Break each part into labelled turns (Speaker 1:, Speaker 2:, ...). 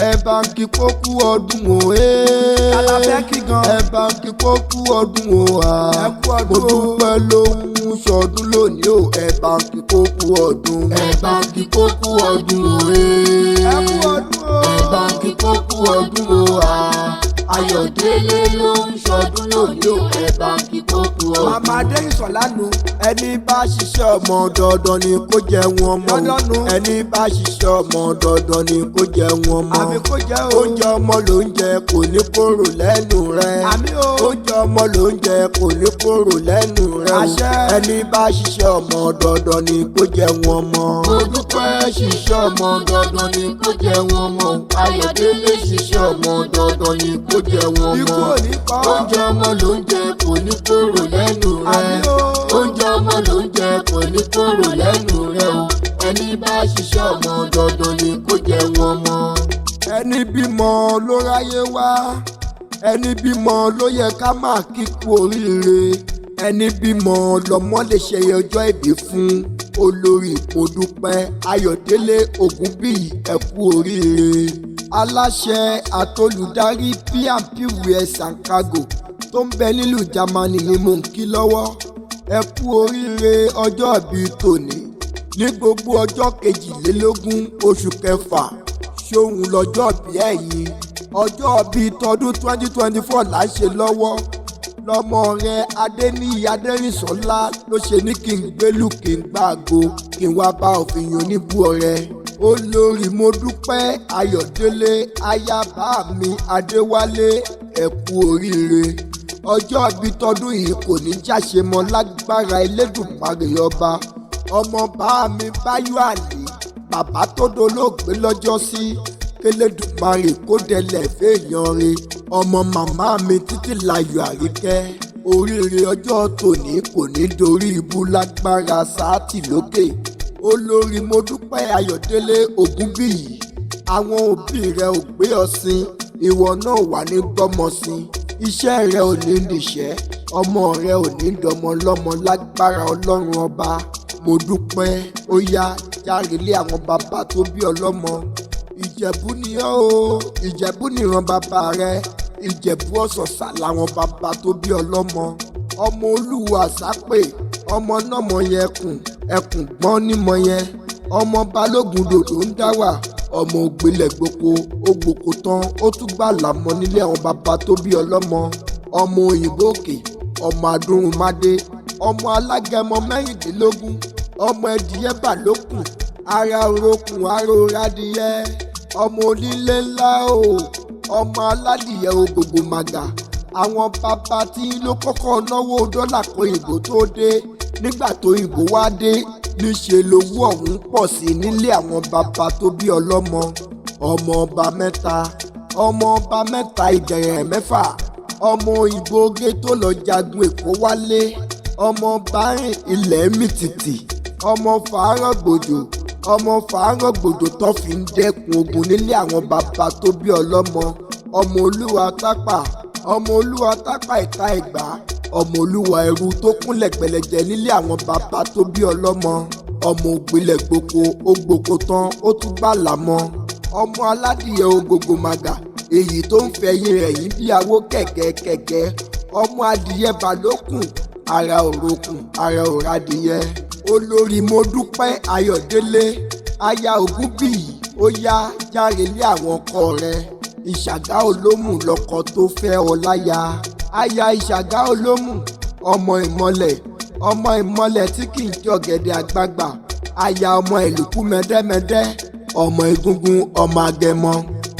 Speaker 1: Ẹ bá ń kí kókú ọdún o ee.
Speaker 2: Kàlàfẹ́ kí gan.
Speaker 1: Ẹ bá ń kí kókú ọdún o a.
Speaker 2: Ẹ kú ọdún
Speaker 1: Mo
Speaker 2: o.
Speaker 1: dúpẹ́ lóhun sọdún lónìí o, ẹ bá ń kí kókú ọdún.
Speaker 3: Ẹ bá ń kí kókú ọdún o ee.
Speaker 2: Ẹ kú ọdún o.
Speaker 3: Ẹ bá ń kí kókú ọdún o a. Ayọ̀délé ló ń ṣọdún lónìí o, ẹ bá ń kí kókú ọdún.
Speaker 1: Màmá Adéyìnsọ̀lá nu. Ẹni bá ṣiṣẹ́ ọmọ, dandan ni kó jẹun ọmọ o.
Speaker 2: Dandan nu.
Speaker 1: Ẹni bá ṣiṣẹ́ ọmọ, dandan ni kó jẹun ọmọ.
Speaker 2: Àmì kó jẹ́ o.
Speaker 1: Oúnjẹ ọmọ ló ń jẹ, kò ní kóró lẹ́nu rẹ.
Speaker 2: Àmì o.
Speaker 1: Oúnjẹ ọmọ ló ń jẹ, kò ní kóró lẹ́nu rẹ o.
Speaker 2: Àṣẹ.
Speaker 1: Ẹni bá ṣiṣẹ́ ọmọ, dandan ni kó jẹun ọmọ.
Speaker 3: Mo dúpẹ́ ṣiṣẹ́ ọmọ, dandan ni kó jẹun ọmọ. Ayọ̀délé ṣiṣẹ́ ọmọ, dandan ni kó jẹun ọmọ.
Speaker 2: Ikú ò ní pa ọ́.
Speaker 3: Oúnjẹ ọmọ ló ń jẹ, kò ní kóró lẹ́nu rẹ.
Speaker 2: Àmì o.
Speaker 3: Oúnjẹ ọmọ ló ń jẹ, kò ní kóró lẹ́nu rẹ o. Ẹni bá ṣiṣẹ́ ọmọ, dandan ni kó jẹun ọmọ.
Speaker 1: Ẹni bímọ ló ráyé wá, ẹni bímọ ló yẹ ká máa kíkú oríire, ẹni bímọ lọmọ lè ṣe ọjọ́ ìbí fún. Olórí Mọ́dúpẹ́ Ayọ̀délé Ògúnbíyì, ẹ kú oríire. Aláṣẹ àtolùdarí P&P Wears and Cargo tó ń bẹ nílùú Jámánì ni mò ń kí lọ́wọ́. Ẹ kú oríire ọjọ́ ìbí tòní ní gbogbo ọjọ́ 22 oṣù kẹfà ṣóhun lọ́jọ́ bí ẹ̀yìn. Ọjọ́ bíi tọdún 2024 là ń ṣe lọ́wọ́. Lọ́mọ rẹ Adéníyí Adérìnsọ́lá ló ṣe ní kí n gbélú, kí n gbàgbó, kí n wá bá òfin yan oníbú ọrẹ. Olórí Mọ́dúpẹ́ Ayọ̀délé, ayaba mi Adéwálé, ẹ kú oríire. Ọjọ́ bíi tọdún yìí kò ní jáṣe mọ́ lágbára Elédùmarè ọba. Ọmọ bá mi Báyọ̀ Àlè, bàbá tó dolóògbé lọ́jọ́ sí, kélédùmarè kó dẹlẹ̀ fèèyàn re. Ọmọ màmá mi Títí Láyọ̀ Àríkẹ́, oríire ọjọ́ tòní kò ní dorí ibú lágbára sáàtì lókè. Olórí Mọ́dúpẹ́ Ayọ̀délé Ògúnbíyì, àwọn òbí rẹ ò gbé ọ sin, ìwọ náà wà ní gbọ́mọsìn. Iṣẹ́ rẹ ò ní níṣẹ́, ọmọ rẹ ò ní dọmọ lọ́mọ lágbára Ọlọ́run ọba. Mo dúpẹ́, ó yá, járe lé àwọn bàbá tó bí ọlọ́mọ. Ìjẹ̀bú ni ọ́ o, Ìjẹ̀bú nìran bàbá rẹ. Ìjẹ̀bú Ọ̀sọ̀sà làwọn bàbá tó bí ọlọ́mọ. Ọmọ Olúwo àsápè, ọmọ náà mọ yẹn ẹkùn ẹkùn gbọ́n nímọ yẹn, ọmọ balógun dòdò ń dá wà, ọmọ ògbélẹ̀ gboko, ó gboko tán, ó tún gbà lámọ nílé àwọn bàbá tó bí ọlọ́mọ. Ọmọ òyìnbó òkè, ọmọ adúrúnmádé, ọmọ alágẹmọ 16, ọmọ ẹdìyẹ bàlókùn, ara orokùn, ara orádìyẹ, ọmọ onílé ńlá o, ọmọ aládìyẹ ògògò màgà. Àwọn bàbá tí ló kọ́kọ́ náwó dọ́là kan òyìnbó tó dé. Nígbà tó òyìnbó wá dé, níṣe lowó ọ̀hún pọ̀ sí nílé àwọn bàbá tó bí ọlọ́mọ. Ọmọ ọba mẹ́ta, ọmọ ọba mẹ́ta, ìbẹ̀rẹ̀ mẹ́fà, ọmọ òyìnbó oge tó lọ jagun Èkó wálé, ọmọ bárìn ilẹ̀ mìtìtì, ọmọ fàárọ̀ gbòdò, ọmọ fàárọ̀ gbòdò tó fi ń dẹ́kun ogun nílé àwọn bàbá tó bí ọlọ́mọ. Ọmọ Olúwa Tápà, ọmọ Olúwa Tápà ìta Ẹ̀gbá, ọmọ Olúwa ẹrú tó kúnlẹ̀ gbẹlẹjẹ nílé àwọn bàbá tó bí ọlọ́mọ. Ọmọ ògbélẹ̀ gboko, ó gboko tán, ó tún gbà lámọ́. Ọmọ aládìyẹ ògògò màgà, èyí tó ń fẹ̀yìn rẹ̀ yìí bí awó kẹ̀kẹ́ kẹ̀kẹ́, ọmọ adìyẹ balókùn, ara òrokùn, ara òradìyẹ. Olórí Mọ́dúpẹ́ Ayọ̀délé, aya Ògúnbíyì, ó yá, járe lé àwọn ọkọ rẹ̀. Ìṣàgá Olómù lọkọ tó fẹ́ ọ láya. Aya Ìṣàgá Olómù, ọmọ ìmọ̀lẹ̀, ọmọ ìmọ̀lẹ̀ tí kì í jọ̀gẹ̀dẹ̀ àgbagbà, aya ọmọ ìlùkù mẹ́dẹ́mẹ́dẹ́, ọmọ egungun, ọmọ agẹmọ,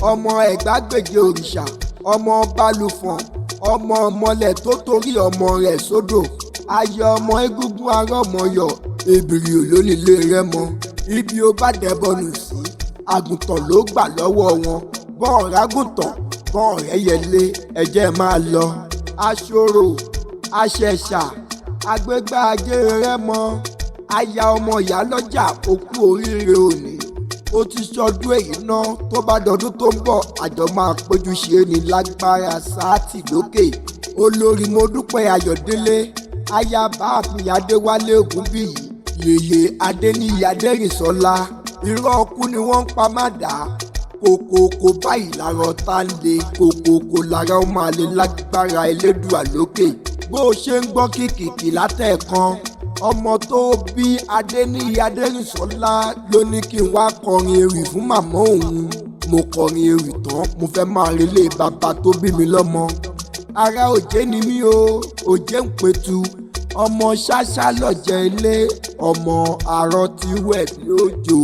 Speaker 1: ọmọ ẹ̀gbágbèje òrìṣà, ọmọ balùfọ̀n, ọmọ ọmọlẹ̀ tó torí ọmọ rẹ̀ sódò, aya ọmọ egungun arọ́mọyọ̀, ebìrì olónílé rẹ mọ ibi ó bá dẹbọnù sí, àgùntàn ló gbà lọ́wọ́ wọn, bọ́n rágùntàn, bọ́n rẹ́yẹlé. Ẹ̀jẹ̀ máa lọ. Aṣòro aṣẹ̀ṣà agbégbá ajé rẹ mọ, aya ọmọ ìyá lọ́jà, òkú oríire òní. Ó ti sọdún èyí náà, tó bá dọdún tó ń bọ̀, àjọ máa péjú ṣe é ní lágbára sáàtì lókè. Olórí Mọ́dúpẹ́ Ayọ̀délé, aya báàfin Adéwálé Ògúnbíyì, yèyé Adéníyí Adérìnsọ́lá. Irọ́ ọkú ni wọ́n ń pa má dà. Kòkòkò báyìí lára ọ̀tá ń le, kòkòkò lára ó máa le lágbára Elédùà lókè. Bó o ṣe ń gbọ́ kìkìkì látẹ̀ẹ̀kan, ọmọ tó bí Adéníyì Adérìnsọ́lá ló ní kí n wá kọrin ewì fún màmá òun. Mo kọrin ewì tán, mo fẹ́ máa relé bàbá tó bí mi lọ́mọ. Ará òjé ni mí o, òjé ń petu, ọmọ ṣáṣá lọ́jẹ̀ ilé, ọmọ àrọ tí wẹ̀ bí òjò.